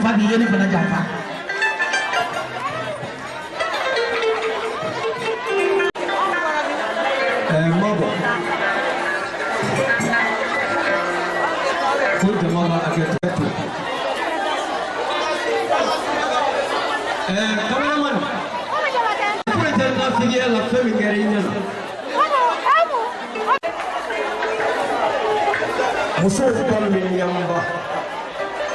janfa bi i ye ne fana janfa. Mabɔ ko jama b'a hakɛ to. Cameraman, ko tɛ nafigiya la fɛn min kɛra i ɲɛna. Musow ba miliyɔnba.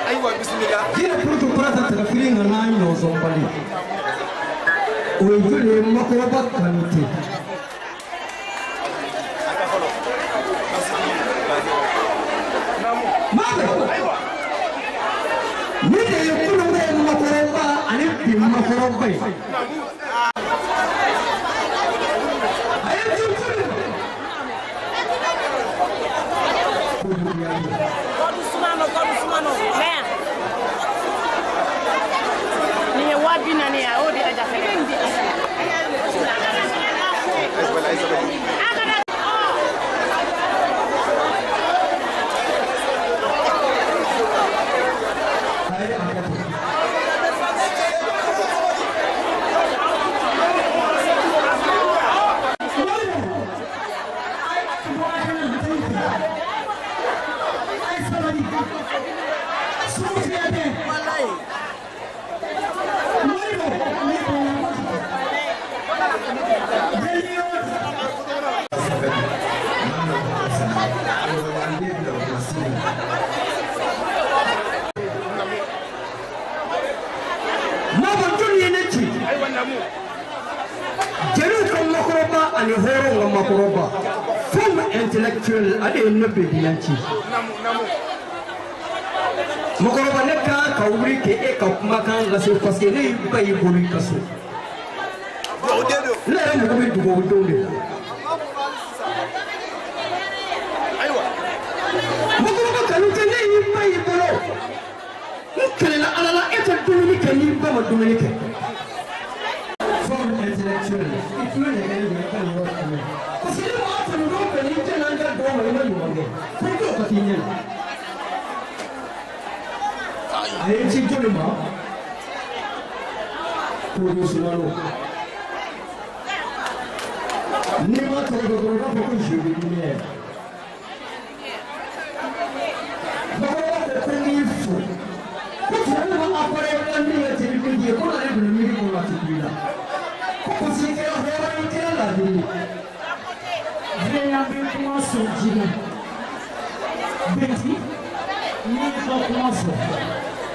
Ayiwa bisimila. Diinɛ purutu parata tagafiri nana ɲɔnsɔnbali. O ye joli ye makɔrɔba kanu ten. Ni de ye kununko makɔrɔba ani bi makɔrɔba ye. A ye ji kuru. Kɔdu sumano mɛ nin ye 40,000 ye a y'o di Aja fɛnɛ. Jeliw ka makɔrɔba ani hɔrɔnw ka makɔrɔba femme intellectuelle ale ye ne bɛɛ ci. Makɔrɔba ne kan ka wuli k'e ka kumakan lase parce que ne y'i ba y'i bolo i ka so. Ne yɛrɛ mago bɛ dugawudenw de la. Makɔrɔba kanu tɛ ne y'i ba y'i bolo. N kɛlɛla Ala la e tɛ dumuni kɛ n'i ba ma dumuni kɛ. Intellectuelle, i tulo nɛgɛlen don i ka nin yɔrɔ kunbɛn. Parce que ni mɔgɔ tɛmɛ don fɛ n'i tɛ n'an ka dɔn ma i ma ɲuman kɛ. Fo dɔw ka k'i ɲɛ na. A ye n ci joli ma? Kojo Sumano. N'i ma tɔgɔ dɔn dɔrɔn i b'a fɔ ko je de lumière. Bakɔrɔba ko ko n k'i fo. Ko tubabuw ka appareil min ye téléphone ye ko n'ale donna miiri kɔnɔ a tɛ ku i la. Parce que kɛra hɔrɔn ye kɛra ladiri ye. Bɛɛ bɛ kuma sɔn ji la. Bɛnti n'i ka kuma fɔ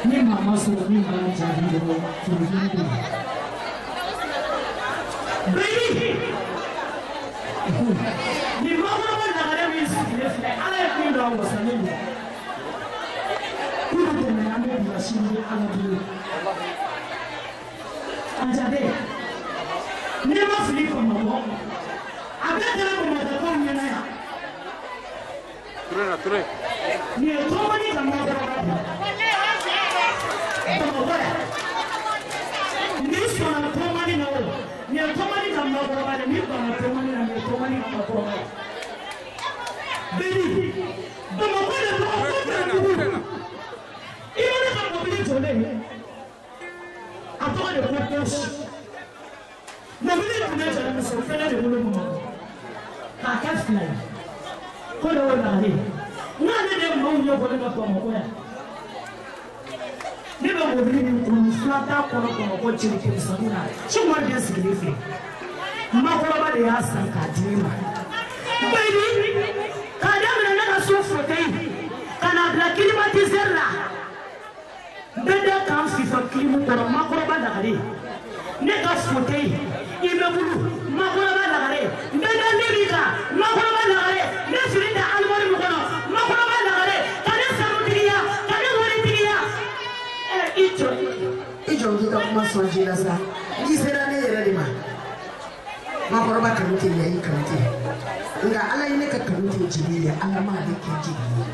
ni maa ma sɔrɔ min b'a jaabi dɔrɔn furudimi bɛ yen. Bɛnti nin makɔrɔba lagare min sigilen filɛ Ala ye min dɔn a wasalen don. K'olu tɛmɛna an bɛ bila sini ni Ala bolo. Ajabe. Ne ma fili Bamakɔ a bɛɛ kɛra Bamakɔkaw ɲɛna yan. Ture. Nin ye tɔnbɔli ka makɔrɔba de ye. Bamakɔ yan. N'i sɔnna tɔnbɔli na o, nin ye tɔnbɔli ka makɔrɔba de ye, n'i banna tɔnbɔli na nin ye tɔnbɔli ka makɔrɔba ye. Bɛnni, Bamakɔ de tɔgɔ ko Bɛndugu. I bɛ ne ka mɔbili jɔlen ye. A tɔgɔ de ko Porsche. Mobili tun bɛ jaramuso fɛnɛ de bolo Bamakɔ k'a kɛ fila ye ko de y'o lagare n'ale de ye maaw ɲɛ bɔ ne ka Bamakɔ yan ne bɛ mobili min kɔnɔ fila t'a kɔnɔ Bamakɔ jelikɛmisɛnninw na Sɛkumaru den sigilen filɛ makɔrɔba de y'a san k'a di ne ma Bɛnni k'a daminɛ ne ka so fauteuil ka n'a bila climatiseur la n bɛ da k'an fifa kilimu kɔrɔ makɔrɔba lagare ne ka fauteuil immeuble makɔrɔba lagare n bɛ da ne min kan makɔrɔba lagare n bɛ fini da alimɔri min kɔnɔ makɔrɔba lagare ka ne sanutigiya ka ne waritigiya i jɔ. I jɔ k'i ka kuma sɔn ji la sa n'i sera ne yɛrɛ de ma makɔrɔba kanu tɛ ɲɛ i kanu tɛ nka Ala ye ne ka kanu tɛ jigi ye Ala m'ale kɛ jigi ye.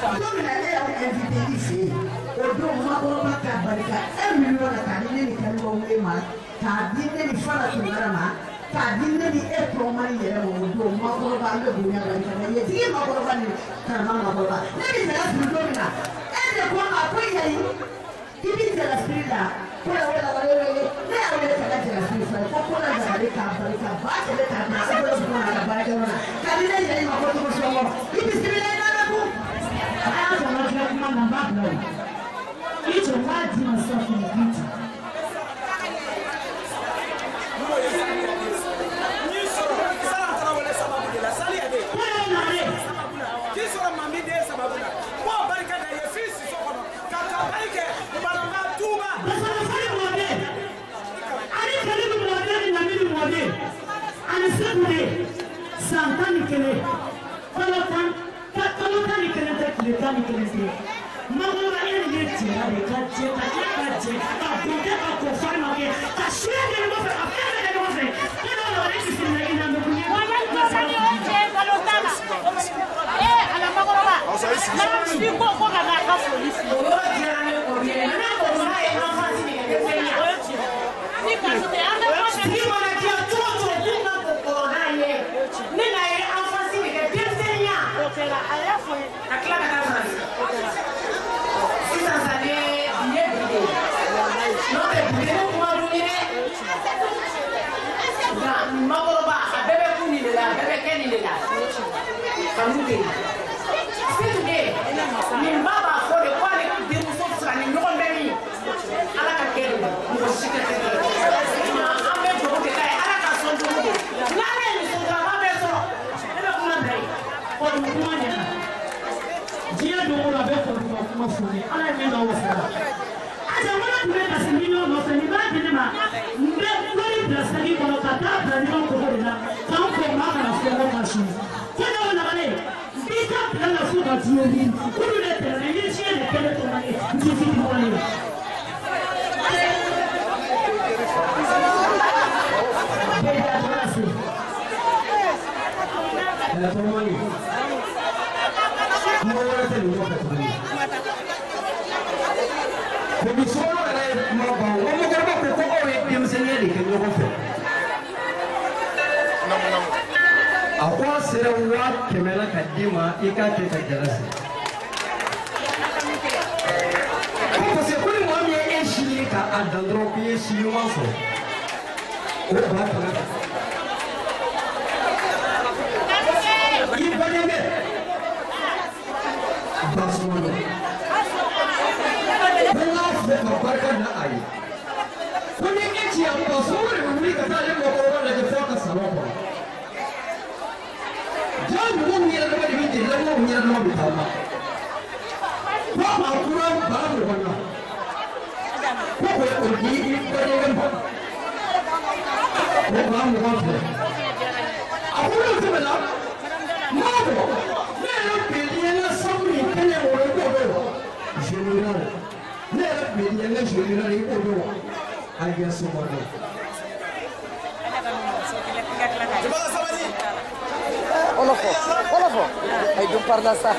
Don min na e y'aw invité i fɛ yen o don makɔrɔba ka barika 1 million na k'a di ne ni Kaliba Wele ma k'a di ne ni Fana Tunkara ma k'a di ne ni e Tɔrɔmani yɛrɛ ma o don makɔrɔba an bɛ bonya barika da yetigi makɔrɔba ni karama makɔrɔba ne bɛ fɛ ka sigi don min na e de ko n ma ko yɛrɛ. ayi i b'i jalasiri la ko la wala wala wala ne y'a wele ka jalasiri fɔ ko ko la jabali k'a bali ka ba kɛlɛ k'a bila a bolo kɔnɔ a ka baarakɛyɔrɔ la ka di ne yɛrɛ ma ko cogo sɔngɔ i bisimila i n'a kun. A y'a sɔrɔ tila kuma na n b'a bila o i jɔ n b'a d'i ma sisan fini k'i di. San 11 kalo 11 tɛ tile 11 tɛ makɔrɔba e ni ne jɛra de ka jɛ ka tila ka jɛ ka bon kɛ ka ko fari ma kɛ ka suya kɛ ɲɔgɔn fɛ ka fɛn bɛɛ kɛ ɲɔgɔn fɛ e n'o la e bisimila i na mɛ kun ye. Wala o cɛ kalo 10 la ee ala makɔrɔba si ko ko ka n'a ka foli f'i ye. O yɔrɔ diyara ne o ye n'a ko n'a ye enfance de kɛ fɛn ye. Ni kasi tɛ an bɛ kɔfɛ. Sigi mana diya cogo o cogo min ka bon kɔrɔ n'a ye ne n'a ye enfance de kɛ denmisɛnninya. O kɛra a y'a fɔ n ye. Ka tila ka taa Faransi. Sisan sa ne bi ye bi de ye. N'o tɛ bi ne kuma dun ye dɛ. Nka makɔrɔba a bɛɛ bɛ kun nin de la a bɛɛ bɛ kɛ nin de la. Kanu tɛ yen. Situge nin ba b'a fɔ de ko ale denmuso fila ni ɲɔgɔn bɛ min. Ala ka kɛ de mɔgɔ si ka kɛ de. An bɛ dugawu de k'a ye Ala ka sɔn dugu don. N'Ala ye nin sɔn dɔrɔn a b'a bɛɛ sɔrɔ. Ne bɛ kuma bila yen. Kɔni kuma ɲɛna. Diɲɛ don o don a bɛ kɔni ka kuma fɔ ne Ala ye min k'aw fɔ. A jamana tun bɛ kasi miliyɔn nɔfɛ nin b'a di ne ma n bɛ wari bila saki kɔnɔ ka taa bila ɲɔgɔn kɔkɔ de la k'an kɔ maa kana fɔ ko ka su. Ko ne y'o lagale n b'i ka bila la fo ka diɲɛ wuli kulu de tɛmɛna yiri siɲɛ de kɛlɛ tɔmɔ ne n ti fi mɔgɔ ye. Bɛɛ da tɔla se. Tɔmɔni kuma wɛrɛ tɛ nin kɔfɛ tuguni. Komi sɔrɔ yɛrɛ ye kuma ban o mɔgɔkɔrɔba ko ko aw ye denmisɛnninya de kɛ ɲɔgɔn fɛ. A ko a sera 100,000 la ka d'i ma i k'a kɛ ka jala siri. Ko parce que ko ni maa min ye e si ye k'a dan dɔrɔn k'i ye si ɲuman sɔrɔ o 100,000. I badenkɛ Basumano ko n k'a fɔ ka barika da a ye ko ni e ci a Basumano de bɛ wuli ka taa ale mɔgɔkɔrɔba lajɛ fo a ka salon kɔnɔ. Jaa mɔgɔw yɛrɛ dama de bɛ jeli la mɔgɔw yɛrɛ dama bɛ taama ko a kura 20,000 na ko k'o di i badenkɛ ma o 20,000 filɛ a ko n'o tɛmɛna. Mɔgɔ ne yɛrɛ bɛ n ka sanu ni kɛnɛ wolo i b'o dɔn wa général ne yɛrɛ bɛ n ka général i b'o dɔn wa a yɛ sɔngɔ dɔn. Wolof wolof ay dum parla sa.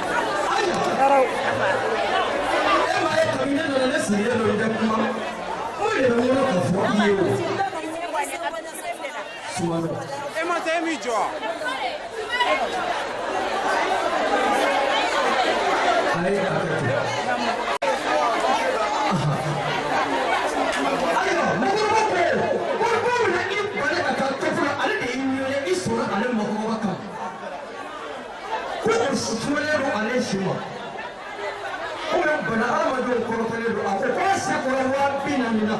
Yaraw. E ma ye kabini ne nana ne sigilen don i bɛ kuma o de bɛ n bolo ka fɔ i ye o. Sumano. E ma tɛ e m'i jɔ. Ayi a kɛ ten. Ayiwa mɔgɔkɔrɔba ko ko ko na i bali ka taa tɔfɔ la ale de y'i wele i sɔnna ale mɔgɔkɔrɔba kama ko o sumalen don ale si ma ko mɛ bana adamadenw kɔrɔtɔlen don a ko k'a se kɔrɔ 40,000 na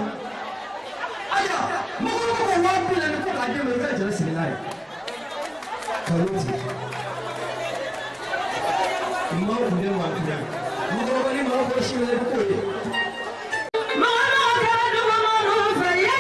ayiwa mɔgɔkɔrɔba ko 40,000 ko k'a d'e ma i ka jala siri n'a ye kalo ti. Ma kun ne ma tun mɔgɔkɔrɔba ni maa bɔ si wɛrɛ ko ye. Mɔgɔ kɛra dugu fɛ ye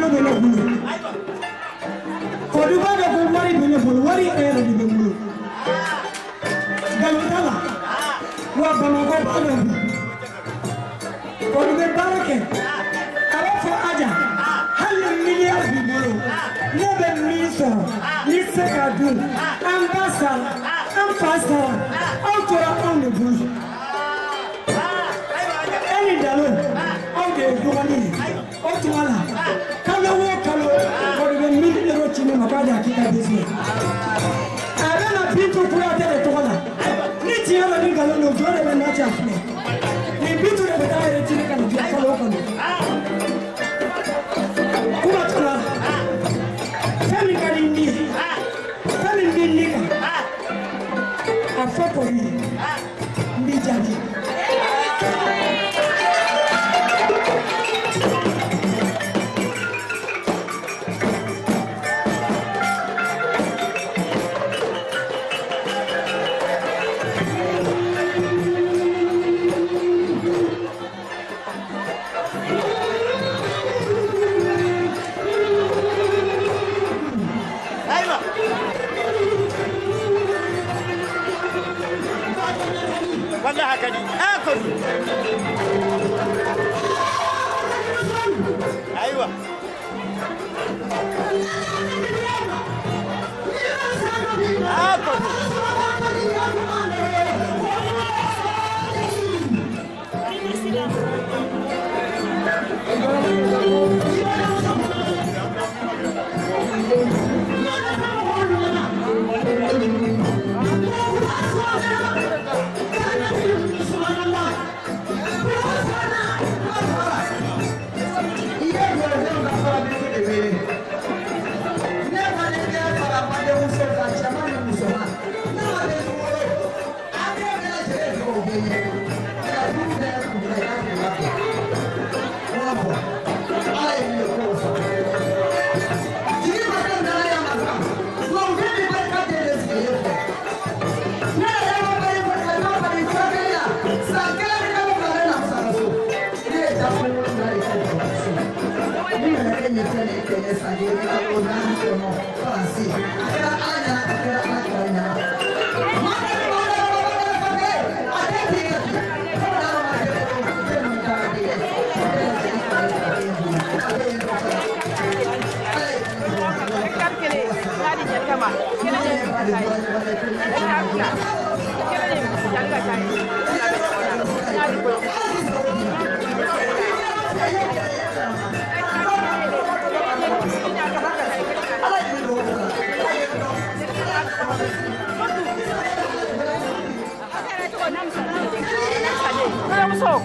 nafolo bɛ ne bolo. Kɔdu b'a dɔn ko wari bɛ ne bolo, wari yɛrɛ yɛrɛ de bɛ n bolo. Nkalon t'a la. Wa Bamakɔ b'a dɔn bi. Kɔdu bɛ baara kɛ. A b'a fɔ Aja, hali ni miliyari b'i bolo, ne bɛ min sɔrɔ, n'i tɛ se k'a dun, an ba sara, an fa sara, aw tora anw de bolo. E ni Dalo, aw de ye dɔgɔnin ye. O tuma la, kalo o kalo, Kɔdu bɛ 1000 euros ci ne ma k'a di a k'i ka dɛsɛ. A bɛ na Bintu Kuyate de tɔgɔ la. Ni tiɲɛ don ni nkalon don, jɔn de bɛ n'a cɛ filɛ. Nin Bintu de bɛ taa yɛrɛ ka na di kalo o kalo. Kuma t'o la. Fɛn min ka di n ye, fɛn min bɛ ne kan, a fɔ Kɔdu ye, n b'i jaabi. والله هكذا اكل. ايوه اكل. Woo!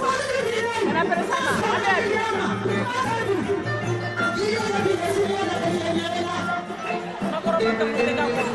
Kana pressé ma. Makɔrɔba ka kule ka kɔnɔ.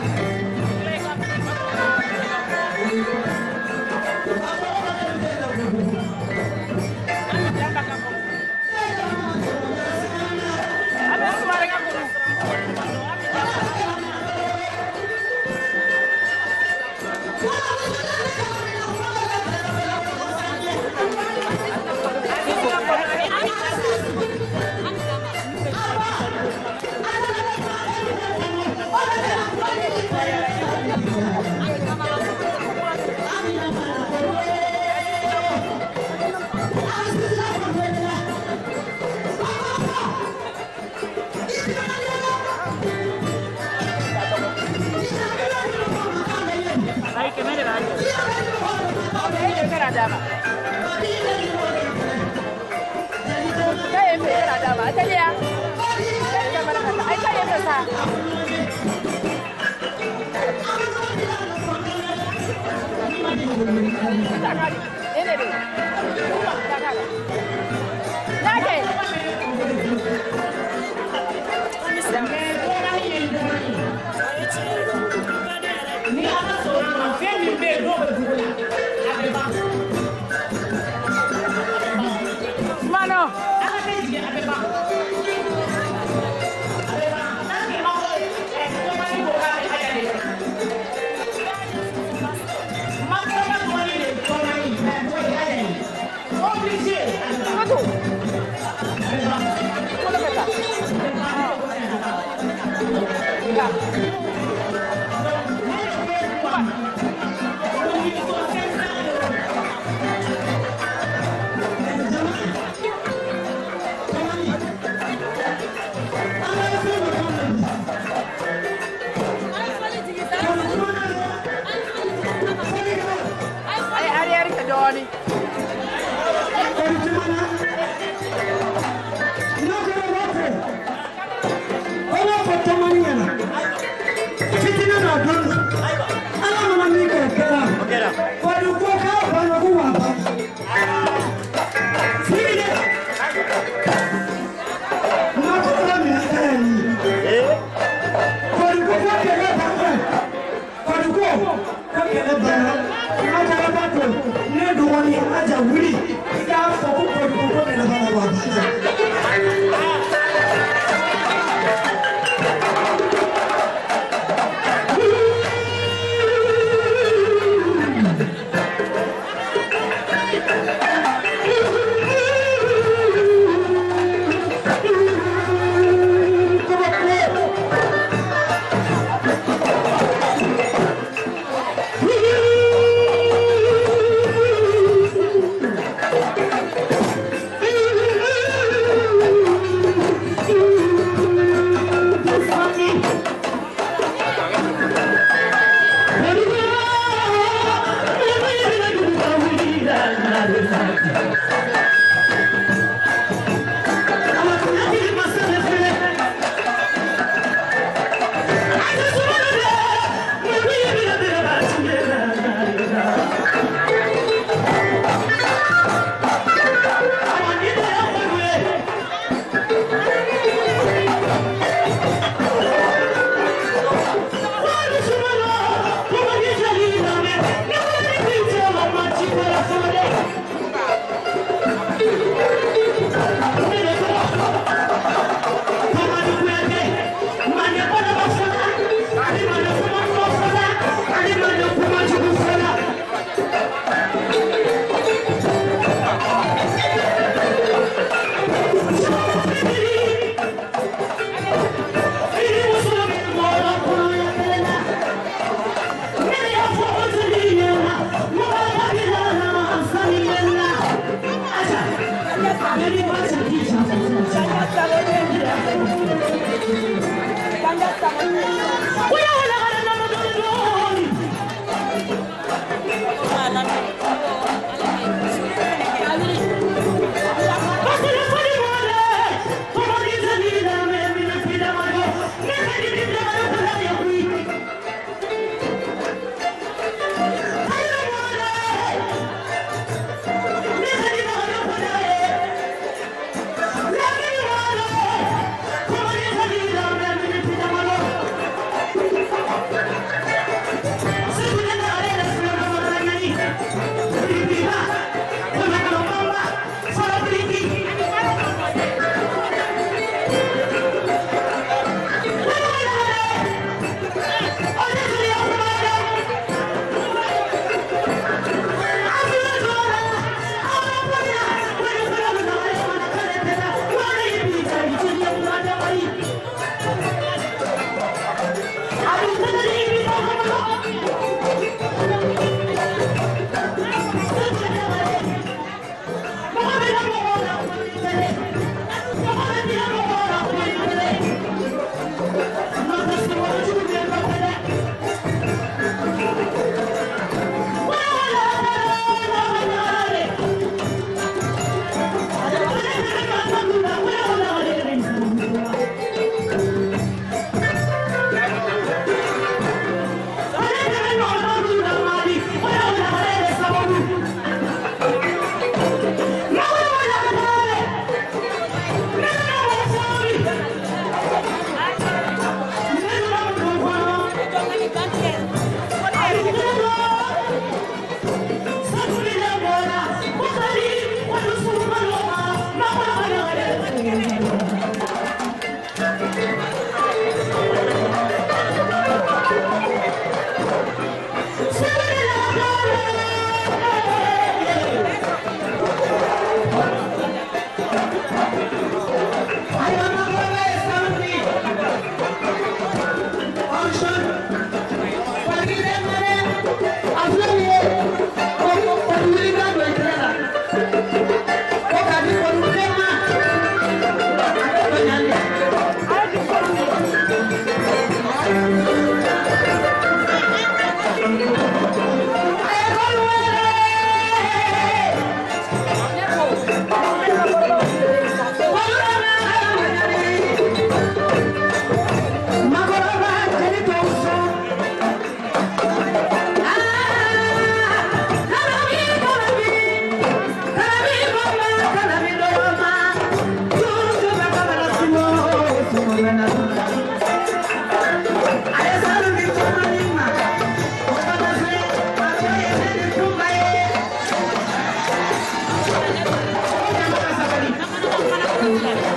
Thank you.